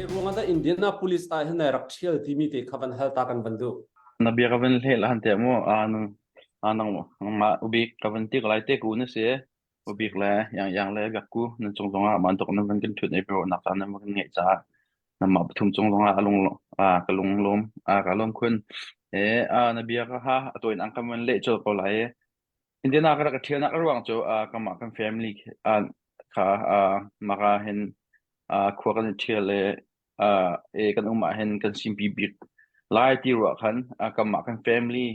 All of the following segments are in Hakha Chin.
Zei ruangah dah Indianapolis ah hin nai rak ṭhial timi te kha van hal ta kan van duh. Na bia ka van hleh la han te mu a nang a nang nangmah ubik ka van ti ka lai te ku na si ubik le yang yang le biak ku nan cung zongah man tuk nan van kan thut ei pero nak caan nan van kan ngeih caah namah pathum cung zongah a lung a ka lung lawm a ka lawm khun e a na bia ka ha a toin ang kan van leh chol ko lai Indiana ka rak ṭhialnak a ruang cu uh, kanmah kan family uh, kha uh, maka hin uh, khua kan i ṭhial i uh, e kan um ah hin kan simpi bik lai ti ruah khan uh, kanmah kan family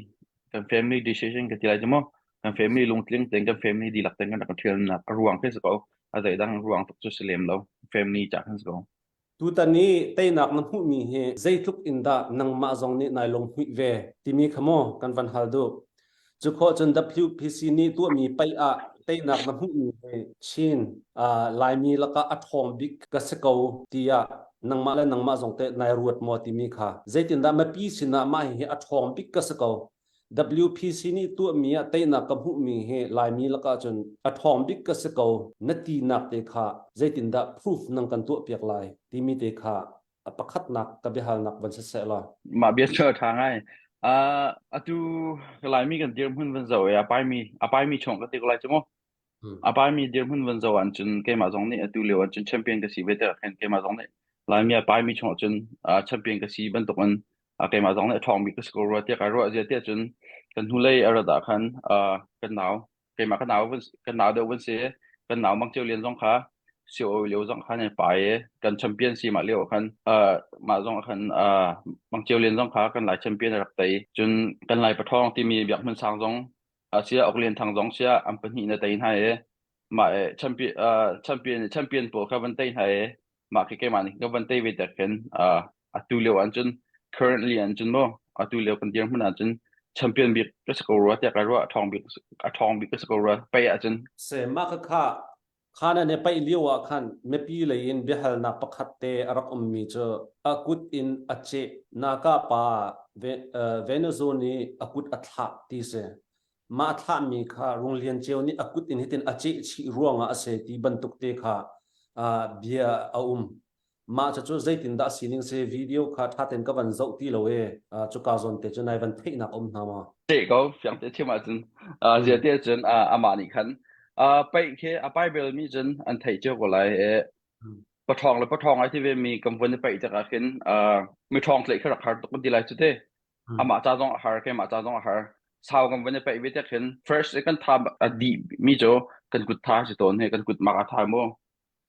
kan family decision ka ti lai cu mu kan family lungtling tein kan family dihlak tein kan rak ṭhialnak a ruang khi si ko a zeidang ruang tuk cu si lem lo family ca khan si ko Tutan i teinak na hmuhmi hi zeitluk in dah nangmah zong nih nai lunghmuih ve timi kha maw kan van hal duh. Cu khawh cun WPC nih tuahmi paih ah teinak na hmuhmi hi Chin uh, Laimi lakah a ṭhawng bik ka si ko tiah nangmah le nangmah zong teh nai ruat maw timi kha zeitindah mipi sinah mah hihi a ṭhawng bik ka si ko WPC nih tuahmi ah teinak ka hmuhmi hi Laimi lakah cun a ṭhawng bik ka si ko na tinak te kha zeitindah proof nang kan tuahpiak lai timi te kha a pakhatnak ka biahalnak van si seh law. Mah bia cu a ṭha ngai. Uh, atu Laimi kan dirhmun van zoh i a paimi a paimi chung ka ti ko lai cu mu. A paimi dirhmun van zoh ahcun keimah zong nih atu lio ahcun champion ka si ve tikah khin keimah zong nih Laimi a paimi chung ahcun uh, champion ka si bantukin uh, keimah zong nih a ṭhawng bik ka si ko rua tiah kai ruah zia tiah cun kan hnulei a rat ah khan uh, kan nau keimah ka nau kan nau deuh van si kan nau Mang Ceu Lian zong kha sio lio zong khan ai pai i kan champion si mah lio khan uh, mah zong khan uh, Mang Ceu Lian zong kha kan lai champion a rak tei cun kan lai pathawng timi Biak Hmun Sang zong sia Ok Lian Thang zong sia an pahnih na tei hna i mah e champion uh, champion champion pawl kha van tei hna i mah khi keimah nih ka van tei ve tek khin uh, atu lio ah cun currently an cun maw atu lio kan dirhmun ah cun champion bik ka si ko rua tiah ka ruah a ṭhawng bik a ṭhawng bik ka si ko rua pei ah cun Se mah kha kha Khan an i paih lio ah khan mipi lei in biahalnak pakhat te a rak ummi cu a kut in a ceh naka pa Venezuela nih a kut a thlah ti si. Mah a thlahmi kha Rung Lian Ceu nih a kut in hitin a ceh chih ruangah a si ti bantuk te kha bia a um. Mah cucu zeitindah a sining si video kha ṭha tein ka van zoh ti lo i cuka zawn te cu nai van theihnak a um hna maw? Theih ko, fiang te chim ahcun zia te cun amah nih khan paih khi a pai bel mi cun an theih cio ko lai i paṭhawng le paṭhawng ai ti ve mi kan vun i paih tikah khin mi ṭhawng tlaih kha rak har tuk kan ti lai cu te. Amah ca zong a har, keimah ca zong a har. Sau kan vun i paih ve tik khin first i kan tha a dih mi cu kan kut tha si tawn hi kan kut mak a tha mu.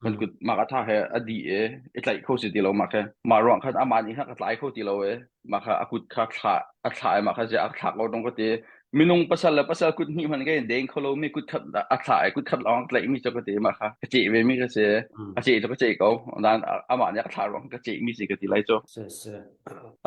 Kan kut mah ka tha he a dih i i tlaih kho si ti lo mah khi mah ruang khan amah nih khan ka tlai kho ti lo i mah kha a kut kha thla a thla i mah kha ziah a thlak lo dong ka ti minung pasal le pasal kut hnih hmanh ka in deng kho lo mi kut khat a thla i kut khat lawng tlaih mi cu ka ti mah kha ka ceh ve mi ka si a ceh cu ka ceh ko nain amah nih a ka thla ruang ka ceh mi si ka ti lai cu Si si.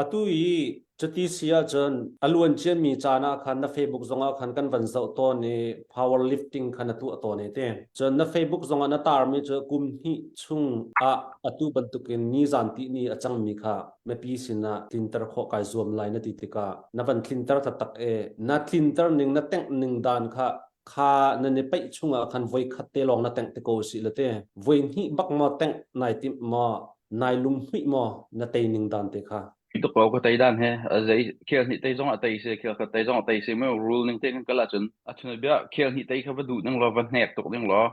Atu i Cuti si ahcun a luan ciami caan ah khan na Facebook zongah khan kan van zoh tawn i power lifting kha na tuah tawn i ti. Cun na Facebook zongah na tarmi cu kum hnih chung ah atu bantukin nizan tihni a cangmi kha mipi sinah tlinter khawh kai zuam lai na ti tikah na van tlinter taktak i na tlinter ning na tengh ning dan kha kha nan i paih chungah khan voi khat te lawng na tengh te ko si le te voi hnih bak maw tengh nai timh maw nai lunghmuih maw na tei ning dan te kha Tuk ko ka tei dan he zei khel hnih tei zong ah tei si khel khat tei zong ah tei si mu rule ning te kan kal ahcun a thun bia khel hnih tei kha va duh ning law va hnek tuk ning law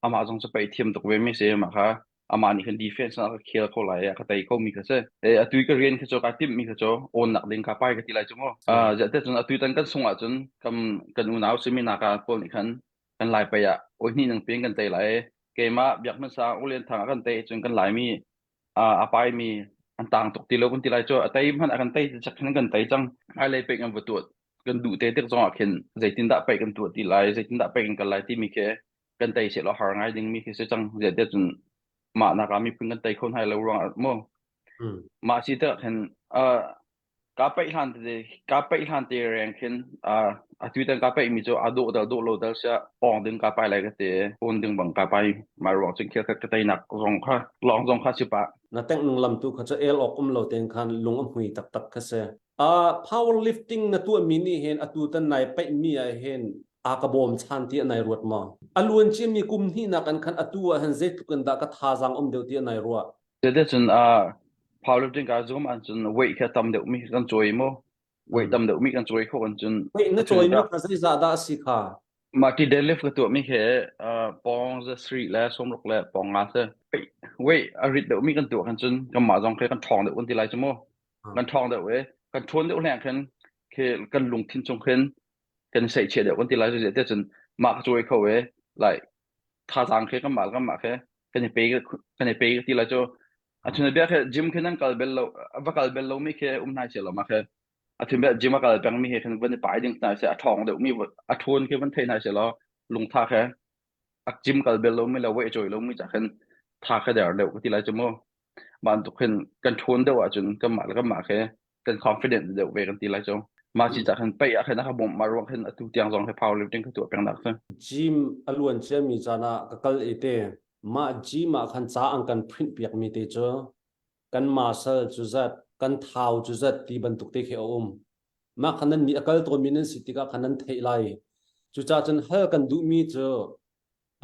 amah zong cu pei thiam tuk ve mi si mah kha amah nih khan defense ah ka khel kho lai ka tei kho mi kha si e atu ka rian kha cu ka timh mi kha cu on nak ding ka pai ka ti lai cu mu ziah te cun atu tan kan sung ahcun kan kan unau simi naka pawl nih khan kan lai pei ah oi hnih nang pin kan tei lai keimah biak hmasa ulian thang ah kan tei cun kan lai mi a paimi an tang tuk ti lo kan ti lai cu a tei hmanh a kan tei chak khin kan tei cang hmailei pek kan va tuah kan duh te tik zongah khin zeitindah pek kan tuah ti lai zeitindah pek kan kal lai timi khi kan tei seh law har ngai ding mi khi si cang ziah cun mah nak ah miphun kan tei kho hna lo ruangah mu mah si te khin Kaa paih hlan tete kaa paih hlan te reng khin uh, atu tan kaa paih mi cu a dawh dal dawh lo dal sia pawng ding kaa pai lai ka ti awn ding bang kaa pai mai ruang cun khel khat ka teinak zong kha lawng zong kha si pah Na tengh nung lam tu kha cu el awk um lo ten khan lung a hmui taktak kha si. Uh, power lifting na tuah mi nih hin atu tan nai paih mi ah hin a ka bawm chan ti nai ruat maw? A luan cia mi kum hnih nak an khan atu ah hin zeitluk in dah ka thazaang um deuh ti nai ruah? Cun uh, Powerlifting ka zuam ahcun weight kha tam deuh mi kan cawi mu. Weight tam deuh mi kan cawi khawh ahcun Weight na cawi mi kha zeizah dah a si kha? Mah ti deadlift ka tuah mi khi pawng za sarih le sawmruk le pawng nga si. Weight a rit deuh mi kan tuah khan cun kanmah zong khi kan ṭhawng deuh kan ti lai cu mu. Kan ṭhawng deuh i kan ṭhawn deuh hleng khin khi kan lungthin chung khin kan i seihchiah deuh kan ti lai cu te cun mah ka cawi kho i like thazaang khi kanmah le kanmah khi kan i pe kan i pe ka ti lai cu. A thun bia khi gym khi nan kal bel lo va kal bel lo mi khi um hnai sia lo ma khi a thun bia gym a kal peng mi he khan van i pai ding hna se a ṭhawng deuh mi a ṭhawn khi van thei hna se law lungtha khe a gym kal bel lo mi le weight cawi lo mi ca khin tha kha der deuh ka ti lai cu mu bantuk khin kan ṭhawn deuh ahcun kanmah le kanmah khi kan confident deuh ve kan ti lai cu mah ci ca khan pei ah khin a ka bawmh ma ruang khin atu tiang zong he powerlifting ka tuah peng nak cu Gym a luan ciami caan ah ka kal i te mah gym ah khan ca an kan print piak mi te cu kan muscle cu zat kan thau cu zat ti bantuk te khi a um mah khan nan nih a kal tawnmi nan si tikah khan nan theih lai cucaah cun hal kan duhmi cu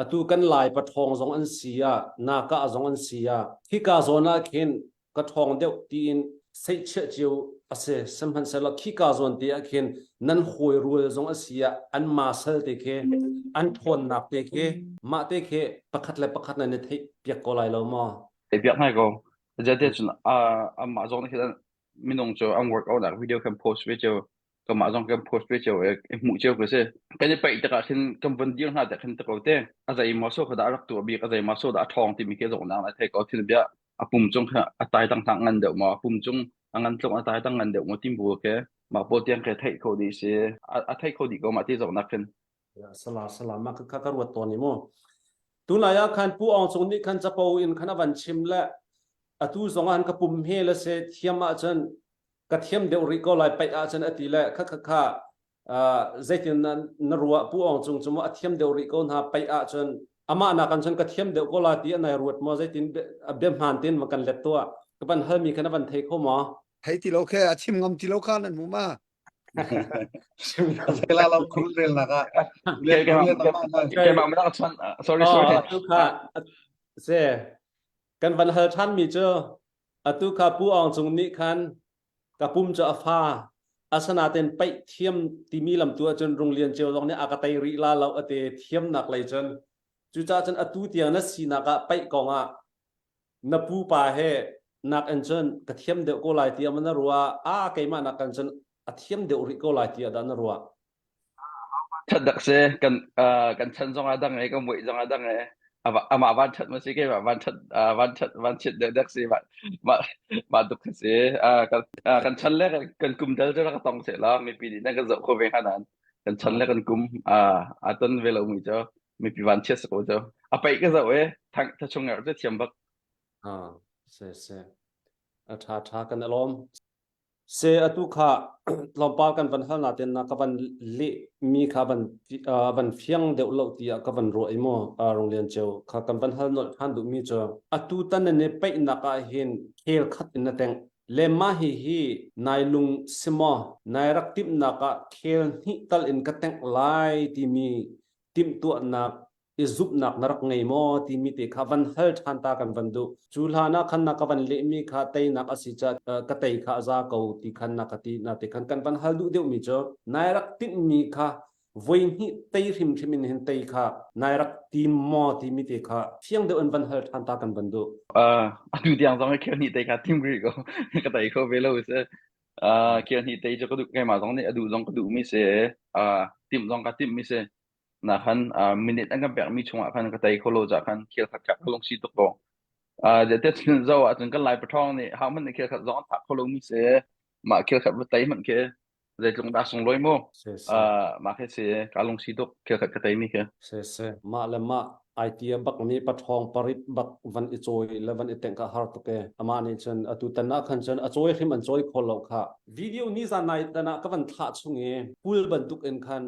atu kan lai paṭhawng zong an si ah nakah zong an si ah hika zawn ah khin ka ṭhawng deuh tiin seihchiah cio a si sihmanhsehlaw khika zawn te ah khin nan hawi rual zong a si ah an muscle te khi an ṭhawnnak te khi mah te khi pakhat le pakhat nan i theih piak ko lai lo maw Theih piak ngai ko. Zeite cun amah zong nih khin minung cu an workout nak video kan post ve cio. Kamah zong kan post ve cio i hmuh cio ka si. Kan i paih tikah khin kan von dir hna te khin te ko te. A zei maw so kha dah a rak tuah bik, a zei maw so dah a ṭhawng timi khi zong nang na thei ko. Thil bia a pum cung kha a tai tang tang ngan deuh maw, a pum cung a ngan tlung a tai tang ngan deuh maw tim bu ke mah pawl tiang ke theih kho dih si. A theih kho dih ko mah ti zong nak khin. Sala sala ma ka ka ruat tawn i mu. Tunlai ah khan Pu Aung Cung nih khan capo in khan a van chim le atu zong ah ka pum he le se thiam ahcun ka thiam deuh rih ko lai paih ahcun a ti le kha kha kha zeitin na ruah Pu Aung Cung cu mu a thiam deuh rih ko hna paih ahcun amah nakan cun ka thiam deuh ko la ti a nai ruat maw zeitin bia hmaan tein ma kan let tuah ka van halmi khan a van thei kho maw thei ti lo khe a chim ngam ti lo kha nan mu ma Sela lam khul rel nak ah keimah mana chan sorry sorry atu kha se kan van hal than mi cu atu kha pu Aung Cung nih khan ka pum cu a fa asanaten paih thiam timi lam tu ahcun Runglian Ceu zong nih a ka tei rih la lo ate thiamnak lei cun cucaah cun atu tiang na sinak ah paih kong ah na pupa he nak in cun ka thiam deuh ko lai tiah na ruah a keimah nak kan cun a thiam deuh rih ko lai tiah dah na ruah That dak se kan kan chan zong a dang e kan muih zong a dang e amah van that ma si keimah van that van that van chit deuh dek si ma ma tuk si kan kan chan le kan kum dal cu ka tong se la mipi nih nan kan zoh kho ve hnga nan kan chan le kan kum a ton ve lo mi cu mipi van chiat ko cu a paih ka zoh e thang thachung er cu thiam bak ah se se a tha tha kan alom se atu kha tlawmpal kan van hal na ten na ka van le mi kha van van fiang deuh lo tiah ka van ruah i mo rong lian cheu kha kan van hal nolh than duh mi cu atu tan ne paih nak ah hin khel khat in na teng le ma hi hi nai lung simo nai rak timh nak ah khel hnih tal in ka tengh lai timi timhtuahnak i zumhnak na rak ngei maw timi te kha van hal ṭhan ta kan van duh. Cu hlan ah khan na ka van lehmi kha teinak a si caah ka tei kha a za ko ti khan na ka ti na te khan kan van hal duh deuhmi cu nai rak tinhmi kha voi hnih tei hrimhrim in hin tei kha nai rak tim maw timi te kha fiang deuh in van hal ṭhan ta kan van duh. Uh, atu tiang zong khel hnih tei kha tim rih ko ka tei kho ve lo si. Uh, khel hnih tei cu ka duh keimah zong nih a duh zong ka duh mi si. Uh, timh zong ka timh mi si. Na khan minute an kan pekmi chungah khan ka tei kho lo ca khan khel khat ka lungsi tuk ko. Uh, te cun zo ahcun kan lai pathawng nih how hmanh khel khat zong an thak kho lo mi si. Mah khel khat va tei hmanh khi zeitluk dah sunglawi mu. Uh, mah khi si ka lungsi tuk khel khat ka tei mi khi. Se se mah le mah idea bak nih pathawng parit bak van i cawi le van i tengh ka har tuk e. Amah nih cun atu tan ah khan cun a cawi hrim an cawi kho lo kha. Video ni zan nai tan ah ka van thlah chung i pul bantuk in khan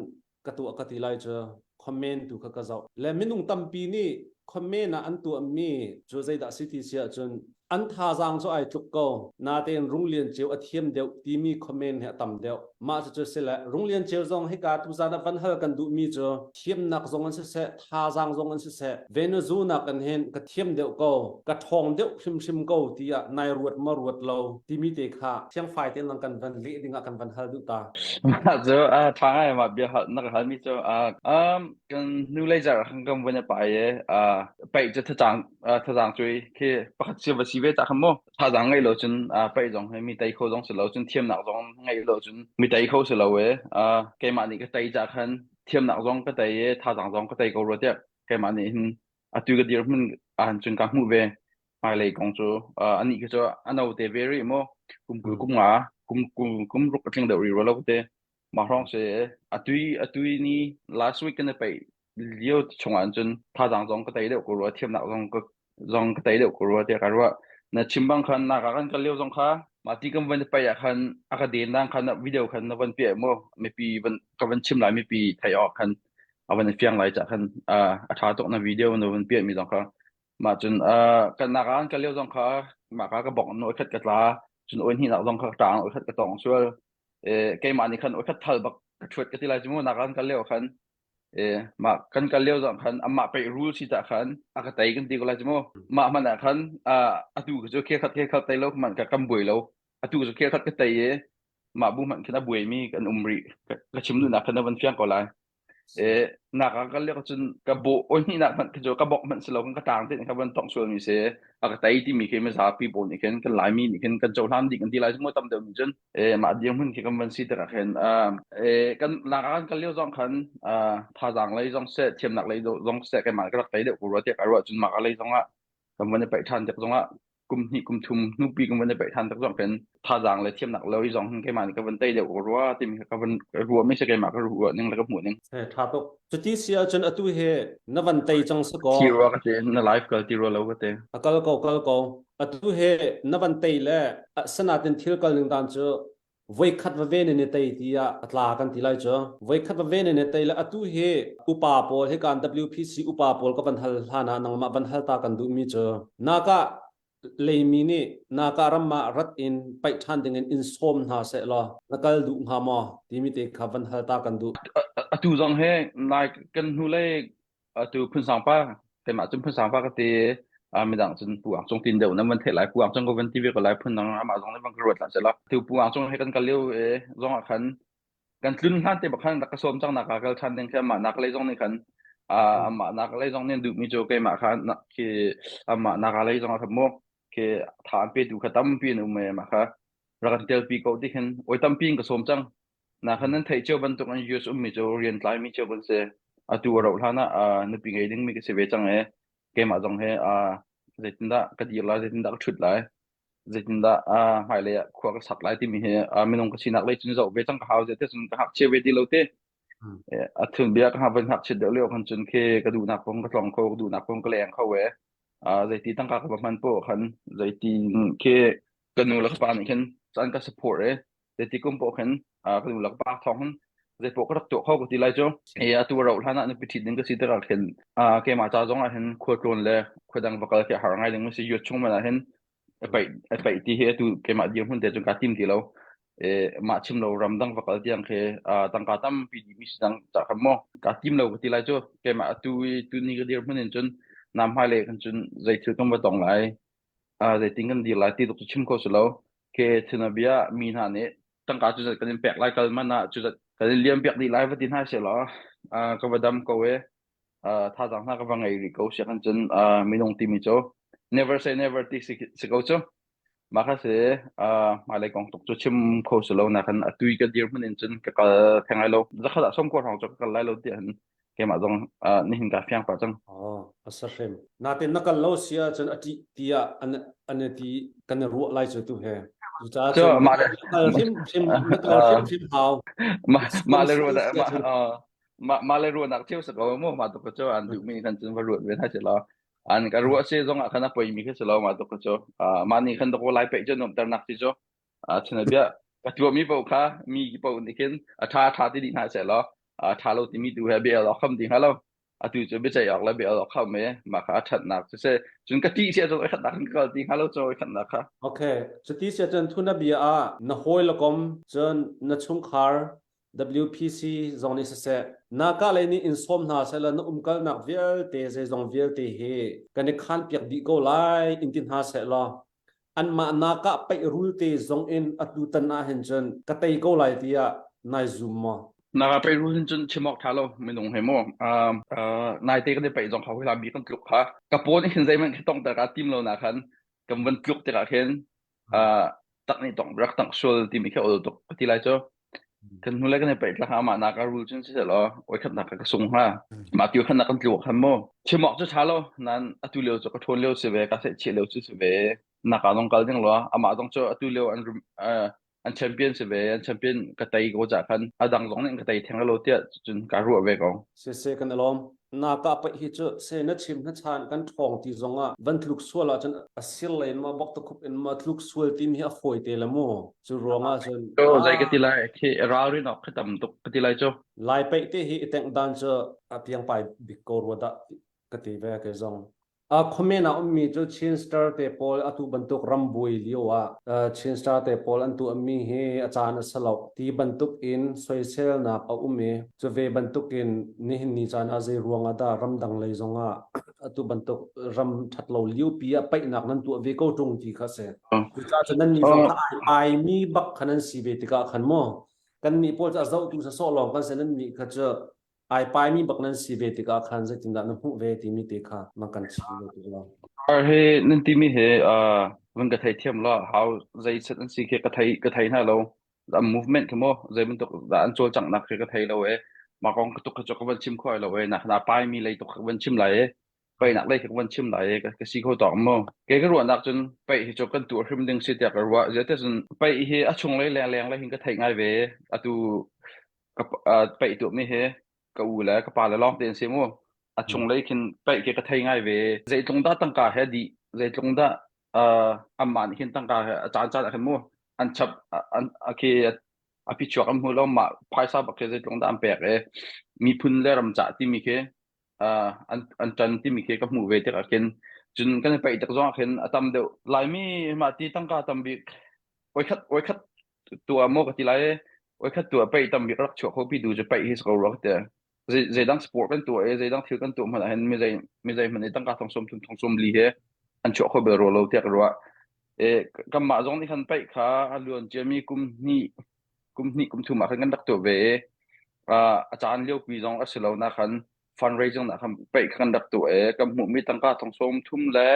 ka tuah ka ti lai cu comment tu kha ka zoh le minung tampi nih comment ah an tuahmi cu zeidah si ti si ahcun. An thazaang cu ai tluk ko. Natein Rung Lian Ceu a thiam deuh timi comment hi a tam deuh. Mah cucu si le Rung Lian Ceu zong hika tuzan ah van hal kan duhmi cu thiamnak zong an siseh, thazaang zong an siseh, Venezuela kan hin ka thiam deuh ko, ka ṭhawng deuh hrimhrim ko tiah nai ruat maw ruat lo timi te kha thiangfai tein lang kan van leh dingah kan van hal duh ta. Mah cu a ṭha ngai mah bia hal na ka halmi cu um kan hnulei zarh kan kan vun i pai i paih cu thazaang thazaang cuai khi pakhat si va si ve ta khan mu thazaang ngei lo cun paih zong hi mi tei kho zong si lo cun thiamnak zong ngei lo cun mi tei kho si lo e keimah nih ka tei ca khan thiamnak zong ka tei i thazaang zong ka tei ko rua tiah keimah nih hin atu ka dirhmun ahhin cun ka hmuh ve hmailei kong cu anih khi cu a no te ve rih mu kum 20 kum nga kum kum kum ruk a tling deuh rih rua lo te mah hrawng si atui atui ni last week kan i paih lio chung ah cun thazaang zong ka tei deuh ko rua thiamnak zong ka zong ka tei deuh ko rua tiah ka ruah na chim bang khan naka kan kal lio zong kha mah ti kan van i paih ah khan a ka den dang khan video khan na van piah mu mipi van ka van chim lai mipi thei awk khan a van i fiang lai cah khan a ṭha tuk na video na van piah mi zong kha mah cun kan naka kan kal lio zong kha mah ka ka bok no khat ka tla cun oi hnih nak zong kha ka ṭang oi khat ka tong sual keimah nih khan oi khat thal bak ka ṭhuat ka ti lai cu mu naka kan kal lio khan mah kan kal lio zong khan amah pei rule si ta khan a ka tei kan ti ko lai cu mu mah hmanh ah khan atu cu khel khat khel khat tei lo hmanh ka kan buai lo atu cu khel khat ka tei i mah bu hmanh khin a buai mi kan um rih ka chim duhnak khan na van fiang ko lai nak ah kal lio cun ka bawh oi hnih nak hmanh cu ka bok hmanh si lo kan ka tang te ka van tong sual mi si a ka tei timi khi mizapi pawl nih khin kan laimi nih khin kan cohlan dih kan ti lai cu mu tam deuh nih cun mah dirhmun khi kan van si tikah khin kan nak ah kan kal lio zong khan thazaang lei zong seh thiamnak lei zong seh keimah ka rak tei deuh ko rua tiah ka ruah cun mah ka lei zong ah kan van i paih ṭhan tik zong ah kum hnih kum thum hnupi kan van i paih ṭhan tik zong khin thazaang le thiamnak lei zong hin keimah nih ka van tei deuh ko rua timi kha ka van ruah mi si keimah ka ruah ning le ka hmuh ning. Ṭha tuk. Cuti si ahcun atu hi na van tei cang si kaw. Ti rua ka ti na live kal ti rua lo ka ti. A kal ko kal ko. Atu hi na van tei le sanatin thil kal ning dan cu voikhat va ve ne tei tiah a tla kan ti lai cu voikhat va ve ne tei le atu hi upa pawl hi kan WPC upa pawl ka van hal hlan ah nangmah van hal ta kan duhmi cu naka leimi nih naka ram ah rat in paih ṭhan ding in in sawm hna seh law na kal duh hnga maw timi te kha van hal ta kan duh atu zong he nai kan hnu lei atu phunsang pa keimah cun phunsang pa ka ti midang cun pu ang cung tin deuh nan van theih lai pu ang cung ko van ti ve ko lai phun dang amah zong nih van ka ruat lah sela tu pu ang cung he kan kal lio e zong ah khan kan tlun hlan te bak khan rak ka sawm cang nak kal than ding khi amah nak lei zong nih khan amah nak lei zong nih duh mi cu keimah kha khi amah nak lei zong ah khan mu khi tha an pe tu kha tampi an um e mah kha rak kan tel pi ko ti khin oi tampi in ka sawm cang Na khan nan theih cio bantuk in US ummi cu rian tlaimi cio kan si. Atu a rauh hlan ah nupi ngei dingmi ka si ve cang i keimah zong hi zeitindah ka dir lai, zeitindah ka ṭhut lai, zeitindah hmailei ah khua ka sak lai timi hi minung ka sinak lei cun zoh ve cang ka hau zia te cun ka ngakchia ve ti lo te. A thun bia ka van ngakchiat deuh lio khan cun khi ka duhnak kong ka tlong kho, ka duhnak kong ka leng kho e. Zeiti tangka ka va hman poh khan zeiti khi ka nu le ka pa nih khin an ka support e. Zeiti kum paoh khin ka nu le ka pa thawng hin zeipaoh ka rak tuah kho ka ti lai cu. E atu a rauh hlan ah nupi ṭhit ding ka si tikah khin keimah ca zong ah hin khualtlawn le khuadang va kal khi a har ngai ding si youth chung man ah hin a paih a paih ti hi atu keimah dirhmun te cun kaa tim ti lo. E mah chim lo ramdang va kal tiang khi tangka tampi dihmi si cang ca khan maw kaa tim lo ka ti lai cu keimah atu i tuni ka dirhmun in cun nam hmailei khan cun zei thil kan va tong lai zeitin kan dir lai ti tuk cu chim kho si lo. Ke thinabia mi hna nih tangka cu zat kan in pek lai kal man ah cu zat kan in liam piak dih lai va ti hna seh law ka va dam ko e thazaang hna ka va ngei rih ko sia kan cun minung timi cu never say never ti si ko cu mah kha si hmailei kong tuk cu chim kho si lo na khan atui ka dir hmun in cun ka kal theng lai lo zakhat ah som ko hrawng cu ka kal lai lo ti han keimah zong nihin ka fiang pah cang. Oh, a sa hrim. Natin na kal lo si ahcun a ṭih tiah an an ti kan i ruah lai cu tu he. Cucaah cun mah le kal hrim hrim na kal hrim hrim hau. Mah mah le ruah mah mah le ruahnak cio sa ko mu ma tu cu an duh mi kan cun va ruat ve hna si lo. An ka ruah si zong ah khan a poi mi khi si lo ma tu cu. Mah nih khan dok lai pe cu nuam ter nak si cu. Chuna bia ka tuah mi paoh kha mi paoh nih khin a ṭha ṭha ti dih hna seh law a ṭha lo timi tu he bia al kham ding halo. Atu cu biaceih awk le bia al awk kha um i mah kha a ṭhatnak cu si. Cun ka ṭih si ahcun oi khatnak in ka kal ti hnga lo cu oi khatnak kha. Okay, cuti si ahcun thuna bia ah na hawi le kom cun na chungkhar WPC zong nih siseh na ka lei nih in sawm hna sehla na umkalnak vialte zeizong vialte hi kan i khan piak dih ko lai in ti hna seh law anmah naka paih rul te zong in atu tan ah hin cun ka tei ko lai tiah nai zum maw? Naka paih rul hin cun chim awk tha lo minung he mu nai te kan i paih zong kha hla bi kan tluk kha ka pawn hin zeihmanh khi tong ter ka tim lo na khan kan van tluk tikah khin tak nih tong rak tang sual timi khi ol tuk ka ti lai cu kan hnu le kan i paih tlak amah nak a rul cun siseh law oi khat nak ka sung hnga mah tiu khan nak kan tluak khan mu chim awk cu tha lo nan atu lio cu ka ṭhawn lio si ve ka seh chih lio cu si ve naka zong kal ding lo amah zong cu atu lio an an champion si ve an champion ka tei ko ca khan a dang zong nih ka tei theng lo tiah cun ka ruah ve ko sese kan alom na ka pa hi cu se na chim na chan kan ṭhawng ti zong ah van tluk sual ah cun a sir lei in ma bok ta khup in ma tluk sual ti mi hi a fawi te la mu cu ruang ah cun to zai ka ti lai khi ralrin ok khi tam tuk ka ti lai cu lai paih te hi i tengh dan cu a piang pai bik ko rua dah ka ti ve ke zong Comment ah ummi cu Chin Star te pawl atu bantuk rambuai lio ah Chin Star te pawl an tuahmi hi a caan a si lo ti bantuk in soiselnak a um i cu ve bantuk in nihin ni caan ah zei ruang ah dah ramdang lei zong ah atu bantuk ram ṭhat lo liopi ah paihnak nan tuah ve ko ṭung ti kha si. Cucaah cun nannih zong kha ai paimi bak kha nan si ve tikah khan maw kannih pawl cu a zohtu sawsawh lawng kan si nannih kha cu ai paimi bak nan si ve tikah khan zeitindah na hmuh ve timi te kha man kan chim ve tuk lo. Ar he nan timi he uh, van ka thei thiam la how zei set an si khi ka thei ka thei hna lo an movement khi mo zei bantuk dah an cawlcanghnak khi ka thei lo e ma kong ka tuk kha chu ka van chim kho lo e na na pai mi lei tuk ka van chim lai e painak lei khi ka van chim lai e ka si kho tawk mo ke ka ruahnak cun pai hi chu kan tu hrim ding si tiah ka ruah zete cun pai hi a chung lei leng leng lei hin ka thei ngai ve atu ka paih tuahmi hi ka u le ka pa le lawng te an si mu a chung lei khin paih khi ka thei ngai ve zeitlung dah tangka he dih zeitlung dah amah nih khin tangka he a caan caan ah khin mu an chap an khi a phichuak an hmu lo mah phaisa bak khi zeitlung dah an pek e miphun le ram cah timi khi an an ṭan timi khi ka hmuh ve tikah khin cun kan i paih tik zong ah khin a tam deuh laimi mah ti tangka tam bik oikhat oikhat tuah maw ka ti lai oikhat tuah paih tam bik rak chuak kho pi tu cu paih hi si ko rua ka ti zei zeidang sport kan tuah i zeidang thil kan tuah hmanh ah hin mi zei mi zei hmanh i tangka thong sawm thum thong sawm li he an chuah kho bel rua lo tiah ka ruah e kanmah zong nih khan paih kha a luan ciami kum hnih kum hnih kum thum ah khan kan rak tuah ve i a caan lio pi zong a si lo na khan fundraising na khan paih kha kan rak tuah i kan hmuhmi tangka thong sawm thum le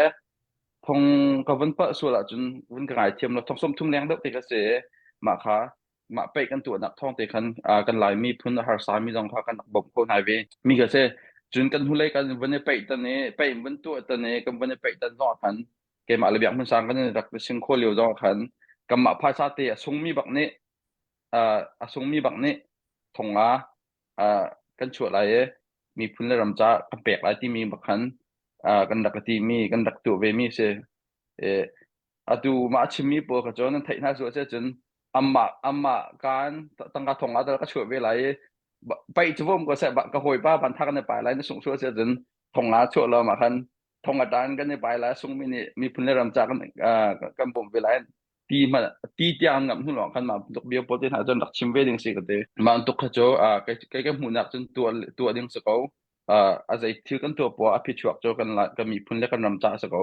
thong ka vun palh sual ahcun vun ka ngaithiam lo thong 30 leng deuh te ka si mah kha mah peih kan tuahnak thawng te khan kan Laimi phun a harsa mi zong kha kan rak bawmh kho hna ve mi ka si cun kan hnulei kan vun i peih tan i peih vun tuah tan i kan vun i peih tan zong ah khan keimah le biak hmun sang kan rak sing kho lio zong ah khan kanmah phaisa te a sungmi bak nih a sungmi bak nih thong ah kan chuah lai i miphun le ram ca kan pek lai timi bak khan kan rak ti mi kan rak tuah ve mi si atu mah chimmi pawl kha cu nan theih hna su cun amah amah kan tangka thong ah ka chuah ve lai i paih cu vom ko seh ka hawipa ban thak na pai lai na sung su cun thong ah chuah lo ma khan thong atan kan i pai lai sungmi nih miphun le ram ca kan kan bawmh ve lai ti hmanh ti tiang ngam hnu lawng khan mah bantuk bia pawl te hna cun rak chim ve ding si ka ti mah bantuk kha cu kei ka hmuhnak cun tuah tuah ding si ko a zei thil kan tuah poah a phichuak cu kan kan miphun le kan ram ca si ko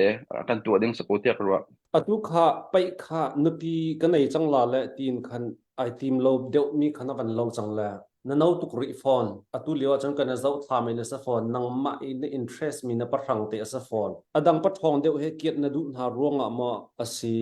e kan tuah ding si ko tiah ka ruah atu kha paih kha nupi ka nei cang la le tiin khan ai tim lo deuh mi kha na van lo cang le na no tuk rih fawn atu lio ahcun kan i zoh thla mi na si fawn nangmah i na interest mi na pahrang te a si fawn adang paṭhawng deuh he kiat na duh hna ruangah maw a si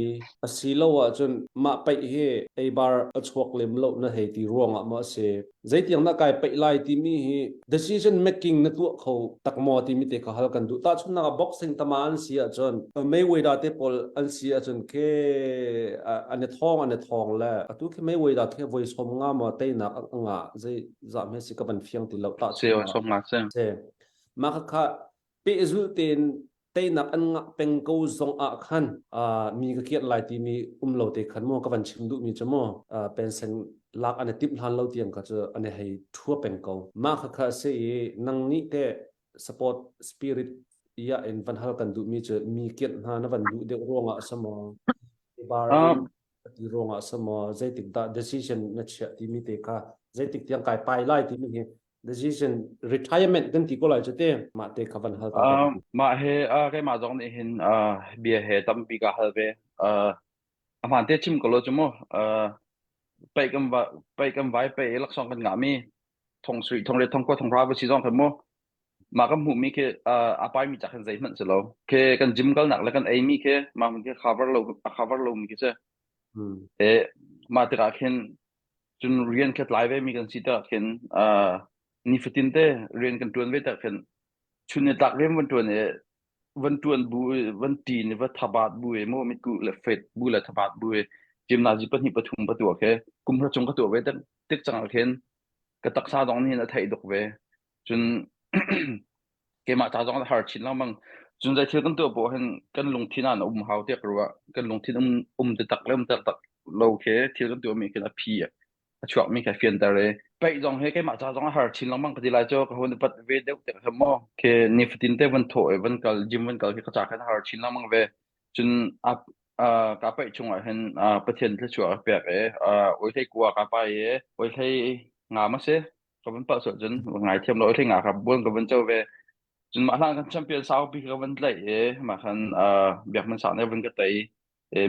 a si lo ahcun mah paih hi eibar a chuak lem lo na hei ti ruangah maw a si zeitiang dah kai paih lai timi hi decision making na tuah kho tak maw timi te kha hal kan duh tahchunhnak ah boxing tama an si ahcun Mayweather te pawl an si ahcun ke an i thawng an i thawng le atu khi Mayweather khi voi som nga maw teinak a ngah zei zah hme si ka van fiang ti lo tahchunhnak som nga se mah kha kha pehzulh tein teinak an ngah peng ko zong ah khan mi ka kiat lai timi um lo te khan maw ka van chim duhmi cu maw pensen. lak an i timh hlan lo tiang kha cu an i hei ṭhua peng ko. Mah kha kha a si i nang nih teh support spirit ya in van hal kan duhmi cu mi kianh hna na van duh deuh ruangah a si maw? Bar in ti ruangah a si maw? Zeitik dah decision na chiah timi te kha zeitik tiang kai pai lai timi hi decision retirement kan ti ko lai cu te mah te kha van hal ta. Mah he keimah zong nih hin bia he tampi ka hal ve. A hmaan te chim ko lo cu mu. Paih kan va paih kan vai paih i laksawng kan ngahmi thong sui thong le thong kua thong ra va si zong khan mu. Mah kan hmuhmi khi a paimi ca khan zeihmanh si lo. Khi kan gym kalnak le kan eimi khi mah hmun khi cover lo a cover lomi khi si. E mah tikah khin cun rian khi tlai ve mi kan si tikah khin nifatin te rian kan ṭuan ve tikah khin chun ni tlak rian van ṭuan i van ṭuan bu i van ṭin i va thabat bu i maw mitkuh le fet bu le thabat bu i gymnazi pahnih pathum pa tuah khi kum hra chung ka tuah ve tik tik cang ah khin ka taksa zong nih hin a theih duk ve cun keimah ca zong a har chin lengmang cun zei thil kan tuah poah hin kan lungthin ah na um hau tiah ka ruah kan lungthin um um te tak le um tak lo khi thil kan tuah mi khin a phi a chuakmi kha fianter i paih zong hi keimah ca zong a har chin lengmang ka ti lai cu ka hun pat ve deuh tik kha maw khi nifatin te van thawh i van kal gym van kal khi ka ca khan a har chin lengmang ve cun a ka paih chungah hin Pathian thluachuah a pek i oi hlei kua ka pai i oi hlei nga ma si ka van palh sual cun ngai thiam lo oi hlei nga ka buan ka van co ve cun mah hlan kan champion saupi ka van tlaih i mah khan biak man sa ne van ka tei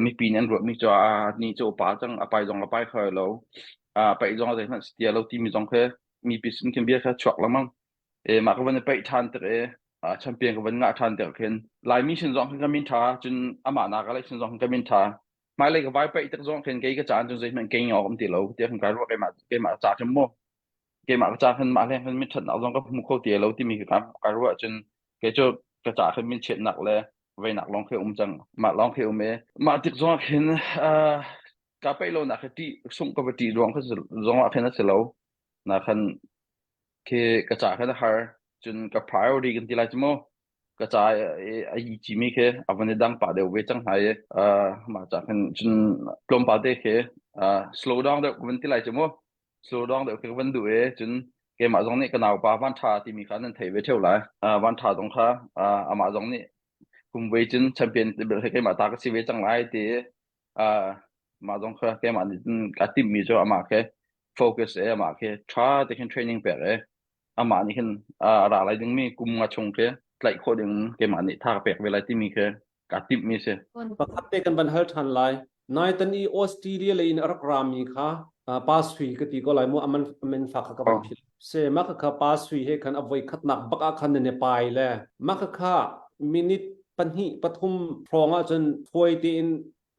mipi nih an ruahmi cu a ni cu upa cang a pai zong a pai kho lo a paih zong a zeihmanh si tia lo timi zong khi mipi sin khin bia kha chuak lengmang e mah ka van i paih ṭhan tik i champion ka van ngah ṭhan tik khin Laimi sin zong khin ka min ṭha cun amah nak lai sin zong khin ka min ṭha hmailei ka vai paih tik zong khin kei ka caan cun zeihmanh kei ngok um ti lo tiah khin kai ruah keimah keimah ca khin mu keimah ka ca khin mah hleng khin min ṭhatnak zong ka hmu kho ti lo timi ka kai ruah cun kei cu ka ca khin min chiatnak le veinak lawng khi um cang mah lawng khi um i mah tik zong ah khin uh, ka peih lo nak khi ṭih sungh ka va ṭih ruang kha zong ah khin a si lo na khan khi ka ca khan a har cun ka priority kan ti lai cu mu ka ca a yi ci mi khi a van i dang pah deuh ve cang hna i mah ca khin cun tlawmpal te khi slow down deuh ka van ti lai cu mu slow down deuh khi ka van duh i cun keimah zong nih ka naupa van ṭha timi kha nan thei ve ṭheo lai. Van ṭha zong kha amah zong nih kum voi cun champion ti bel keimah ta ka si ve cang lai ti mah zong kha keimah nih cun ka timhmi cu amah khi focus e amah khi ṭha te khin training pek e amah nih hin a ra lai dingmi kum nga chung khi tlaih khawh ding keimah nih tha ka pek ve lai timi khi kaa timhmi si. Pakhat te kan van hal ṭhan lai. Naitan i Australia lei in a rak rami kha Pa Sui ka ti ko lai mu aman amen fa kha ka van philh. Se mah kha Pa Sui he khan a voi khatnak bak ah khan nan i pai le mah kha minute pahnih pathum hrawng ah cun fawi tein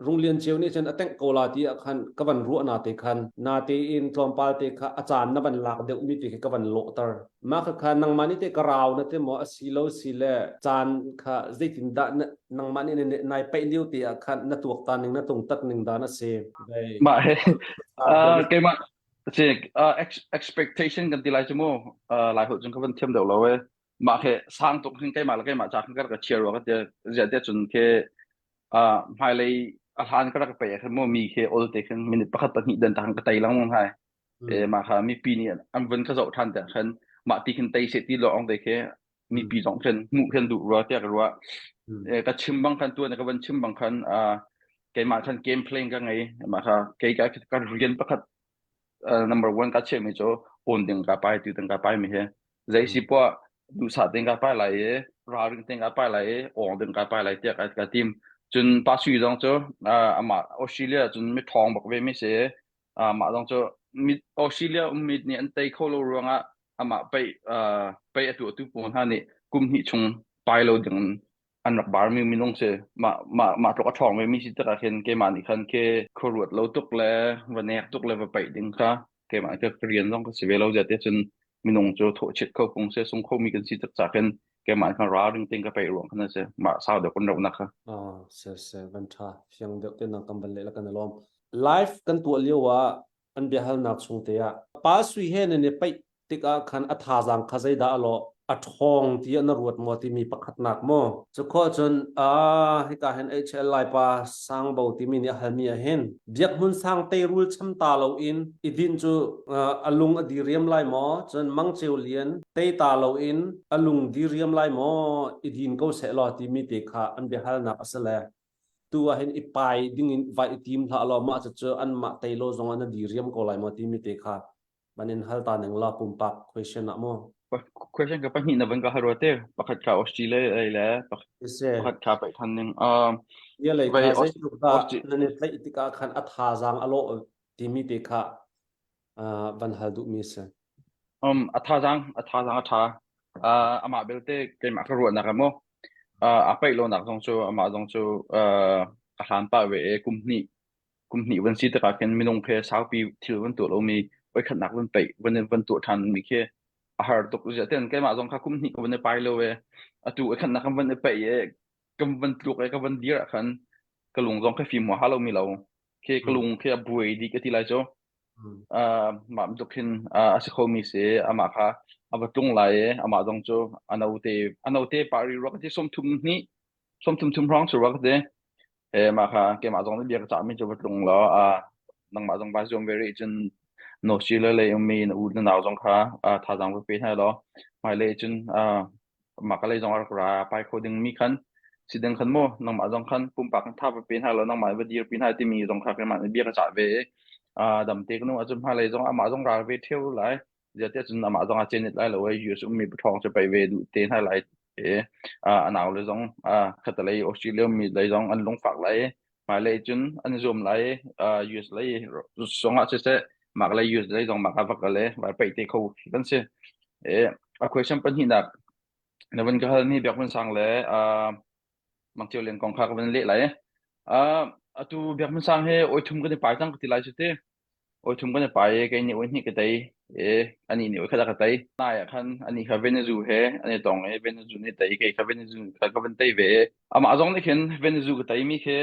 Runglian Ceu nih cun a tengh ko la ti ah khan ka van ruah na te khan na tein tlawmpal te kha a caan na van lak deuh mi te khi ka van lawhter. Mah kha kha nangmah nih teh ka rau na te maw a si lo si le caan kha zeitin dah nangmah nih nai paih lio te ah khan na tuaktan ning na tungtat ning dah na si. Mah he keimah si expectation kan ti lai cu mu lai holh cun ka van thiam deuh lo e mah he sang tuk hin keimah le keimah ca khan ka rak chia rua ka ti zia te cun ke hmailei a hlan ka rak pe khan mu mi khi ol te khin minute pakhat pahnih den ta khan ka tei lang hai e mah kha mipi nih an vun ka zoh ṭhan tiah khan mah ti khin tei seh ti lawng te khi mipi zong khin hmuh khin duh rua tiah ka ruah e ka chim bang khan tuan ka van chim bang khan keimah khan game plan ka ngei mah kha kei ka ka rian pakhat number one ka chiah mi cu on ding ka pai tu ding ka pai mi hi zei si poah duhsah ding ka pai lai i ralring ding ka pai lai i ong ding ka pai lai tiah ka ka tim cun pa sui zong cu amah Australia cun mi ṭhawng bak ve mi si mah zong cu Australia ummi nih an tei kho lo ruangah amah pei pei a tuahtu pawl hna nih kum hnih chung pai lo ding an rak barmi minung si mah mah mah tluk a ṭhawng ve mi si tikah khin keimah nih khan ke khuaruat lo tuk le va nek tuk le va paih ding kha keimah ka rian zong ka si ve lo zia te cun minung cu thawhchit kho phung se sung kho mi kan si tak ca khin keimah khan ralring ting ka paih ruang khan a si mah sau deuh kan ronak kha ah se se van tha fiang deuh te nang kam van le la kan lom Live kan tuah lio ah an biahalnak chung te ah Pa Sui he nan i paih tikah khan a thazaang kha zeidah a lawh? a ṭhawng tiah na ruat maw timi pakhatnak maw? Cukhawh cun hika hin HL Laipa Sangbo timi nih a halmi ah hin Biak Hmun Sang teirul cham ta loin i dinh cu a lung a diriam lai maw? Cun Mang Ceu Lian tei ta loin a lung diriam lai maw? I din ko seh law timi te kha an biahalnak a si le tu ah hin i pai dingin vai i tim hlah law mah cucu anmah tei lo zongah na diriam ko lai maw timi te kha man in hal ta ning la pumpak question ah mu. Question ka pahnih na van ka hal te pakhat kha Australia lei le pakhat kha paih than ning. Ya lei kha zeitluk dah nan i tlaih tikah khan a thazaang a lawh timi te kha van hal duhmi si. Um a thazaang a thazaang a tha. Amah belte keimah ka ruahnak ah mu a paih lonak zong cu amah zong cu a hlan pah ve e kum hnih kum hnih van si tikah khin minung khi saupi thil van tuah lomi voikhatnak van peih van van tuah ṭhan mi khi a har tuk ziah ten keimah zong kha kum hnih ka van i pai lo e atu voikhatnak kan van i peih e kan van tluk e ka van dir ah khan ka lung zong khi fim huaha lo mi lo khi ka lung khi a buai dih ka ti lai cu mah bantuk khin a si kho mi si amah kha a va tlung lai e amah zong cu a note a note pari ruak ti 30 hnih 30 thum hrawng cu ruak ti E mah kha keimah zong nih bia ka cahmi cu va tlung law nangmah zong vai zuam ve rih cun Australia lei ummi na u na nau zong kha thazaang va pe hna law hmailei cun mah ka lei zong a rak ra pai kho dingmi khan si ding khan mu nangmah zong khan pumpak in tha va pe hna law nangmah va dirpi hna timi zong kha keimah nih bia ka cah ve i damte ka nu ahcun hmailei zong amah zong ral ve ṭheo lai Ziah cun amah zong a cenit lai lo i US ummi paṭhawng cu pei ve duh te hna lai i a nau le zong khatalei Australia mi lei zong an lungfak lai i hmailei cun an i zuam lai i US lei zong ah siseh mah lei US lei zong mah ka va kal i vai paih te kho kan si. I a question pahnihnak na van ka hal mi Biak Hmun Sang le Mang Ceu Lian kong kha ka van leh lai. Atu Biak Hmun Sang hi oi thum kan i pai cang ka ti lai cu ti. Oi thum kan i pai i kei nih oi hnih ka tei i anih nih oi khat a ka tei. Nai ah khan anih kha Venezu he an i tong i Venezu nih tei kei kha Venezu kha ka van tei ve i amah zong nih khin Venezu ka tei mi khi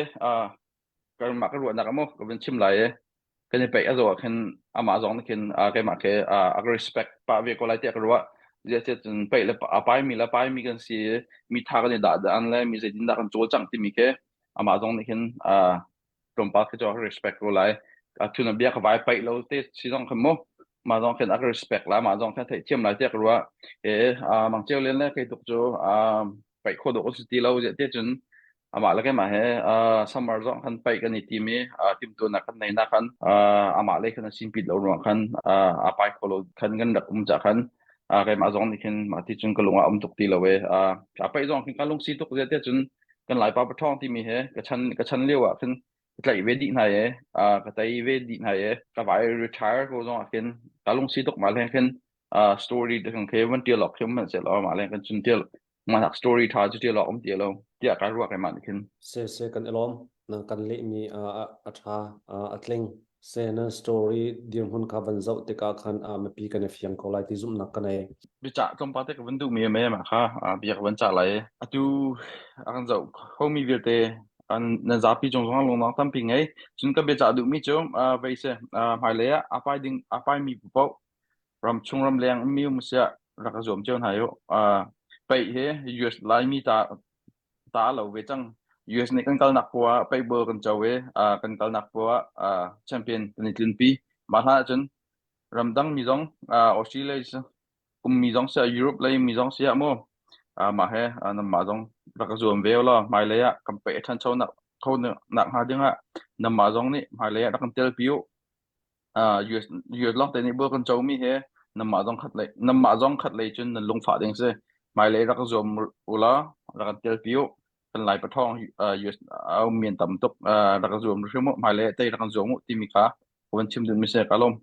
kanmah ka ruahnak ah maw ka van chim lai i kan i peih a zawh ah khin amah zong nih khin keimah khi a ka respect pah ve ko lai tiah ka ruah. Zeicahtiah cun peih le a paimi le paimi kan si i mi tha kan i dah dan le mi zeitindah kan cawlcangh timi khi amah zong nih khin tlawmpal khi cu a ka respect ko lai. Thuna bia ka vai paih lo te si zong khin mu mah zong khin a ka respect la mah zong khin theihthiam lai tiah ka ruah. E Mang Ceu Lian le kei tuk cu paih khawh dawh si ti lo ziah cun amah le keimah he summer zong khan paih kan i tim i timtuahnak kan nei na khan amah lei khan a simpit lo ruang khan a pai kho lo khan kan rak um ca khan keimah zong nih khin mah ti cun ka lung ah um tuk ti lo e a paih zong khin ka lung si tuk ziah te cun kan Laipa paṭhawng timi he ka chan ka chan lio ah khin ka tlaih ve dih hna e ka tei ve dih hna e ka vai retire ko zong ah khin ka lung si tuk ma leng khin story te kan khe van tial ok khiam man se lo ma leng kan cun tial ma story tha cu tial ok um ti lo tiah kai ruak ma nih khin Se se kan i lawm na kan lehmi a ṭha a tling se nan story dirhmun kha van zoh tikah khan mipi kan i fiang ko lai ti zumhnak ka nei. Biacah tlawmpal te ka van duhmi a mah kha bia ka van cah lai. Atu a kan zoh khomi vialte an nan zapi cung zong lungnong tampi ngei. Cun ka biacah duhmi cu vei si hmailei ah a pai ding a paimi paoh ramchung ramleng ummi um siah rak ka zuam cio hna u. Paih hi US Laimi ta ta lo ve cang. US nih kan kalnak poah ah paihball kan co i kan kalnak poah ah champion kan i tlunpi. Mah hlan ahcun ramdang mi zong Australia ummi zong siah Europe lei mi zong siah mu mah he nanmah zong rak ka zuam ve law hmailei ah kan paih a ṭhanchonak kho nak hnga ding ah nanmah zong nih hmailei ah rak kan telpi u. US US lawng te nih bual kan comi he nanmah zong khat lei nanmah zong khat lei cun nan lungfah ding si. Hmailei rak zuam u law rak kan telpi u. Kan Lai paṭhawng US a ummi an tam tuk rak ka zuam hrim u. Hmailei tei rak kan zuam u timi kha ka van chim duhmi si ka lawm.